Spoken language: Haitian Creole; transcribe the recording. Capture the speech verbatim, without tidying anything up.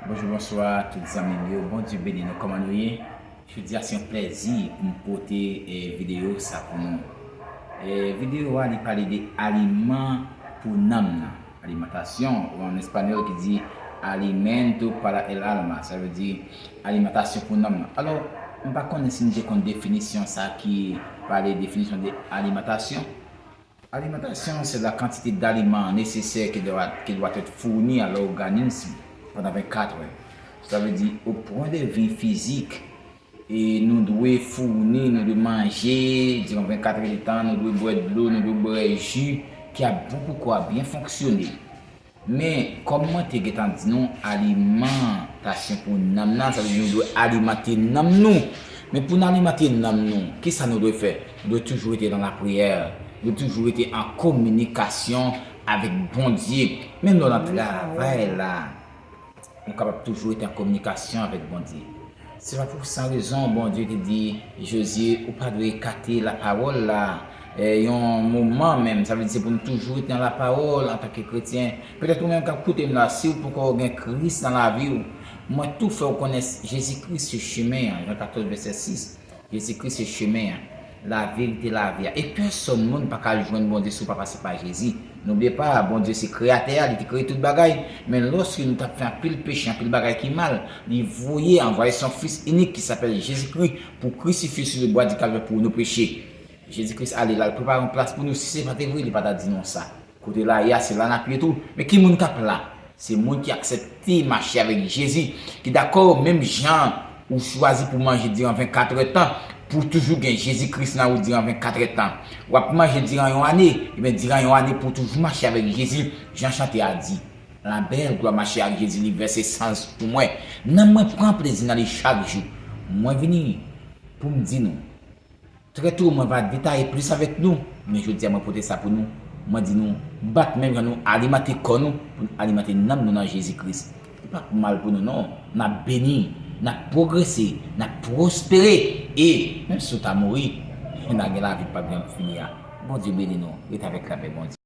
Bonjou, bonswa tout zanmi m yo. Bondye beni nou. Kòman nou ye? Jodi a se yon plèzi pou m pote eh, videyo sa pou nou. Eh, videyo a li pale de aliman pou nanm nan. Alimentasyon, ou an espanyòl ki di alimento para el alma, sa vle di alimantasyon pou nanm nan. Alò, m pa konnen si nou te konn definisyon sa ki pale definisyon de alimantasyon. Alimentation, c'est la quantité d'aliments nécessaires qui doit, qui doit être fournie à l'organisme pendant vingt-quatre heures. Sa vle di, o pwen de vi fizik, e nou dwe founi, nou dwe manje diran vennkat èdtan, nou dwe bwè dlo, nou dwe bwè ji, ki ap bon pou kò a byen fonksyone. Men, kòm mwen te gentan di nou, alimantasyon pou nanm nan, sa vle di nou dwe alimante nanm nou. Men pou n alimante nanm nou, kisa nou dwe fè? Nou dwe toujou rete nan lapriyè. Nou dwe toujou rete an kominikasyon avèk Bondye. Menm lè w nan travay la, nou kapab toujou rete an kominikasyon avèk Bondye. Se pa pou san rezon Bondye te di Jozye, ou pa dwe ekate lapawòl la, eh, yon moman menm. Sa vle di se pou nou toujou rete nan lapawòl antanke kretyen. Petèt ou menm k ap koute m la, si w poko gen Kris nan lavi w, mwen tou fè w konnen Jezi Kris se chemen an, Jan katòz vèsè sis. Jezi Kris se chemen an, laverite, lavi a. E pèsonn moun pa ka jwenn Bondye si w pa pase pa Jezi. Noubliye pa, Bondye se kreyatè a, li te kreye tout bagay. Men lòske nou t ap fè anpil peche, anpil bagay ki mal, li voye, anvwaye son Fis inik ki sapèl Jezi Kris pou krisifye sou le bwa di Kalvè pou nou peche. Jezi Kris ale, l al prepare yon plas pou nou. Si se pa te vre, li pa ta di nou sa. Kote l a ye a, se la n ap ye tou. Men ki moun k ap la? Se moun ki aksepte mache avèk Jezi, ki dakò menm jan ou chwazi pou manje diran vennkat èdtan, pou toujou gen Jezi Kris nan ou diran vennkat èdtan. W ap manje diran yon ane, ebyen diran yon ane pou toujou mache avèk Jezi, jan chante a di. La belle gloire marcher avec Jésus, li vèse sans pou mwen. Nanm mwen pran plezi nan li chak jou. Mwen vini pou m di nou, trè tou, mwen va detaye plis avèk nou, men jodi a mwen pote sa pou nou. Mwen di nou, bat menm jan nou alimante kò nou, pou n alimante nanm nou nan Jezi Kris. Li p ap mal pou nou non. N ap beni, n ap pwogrese, n ap pwospere. E menm si w ta mouri, n a gen lavi k p ap janm fini a. Bondye beni nou. Rete avèk lapè Bondye.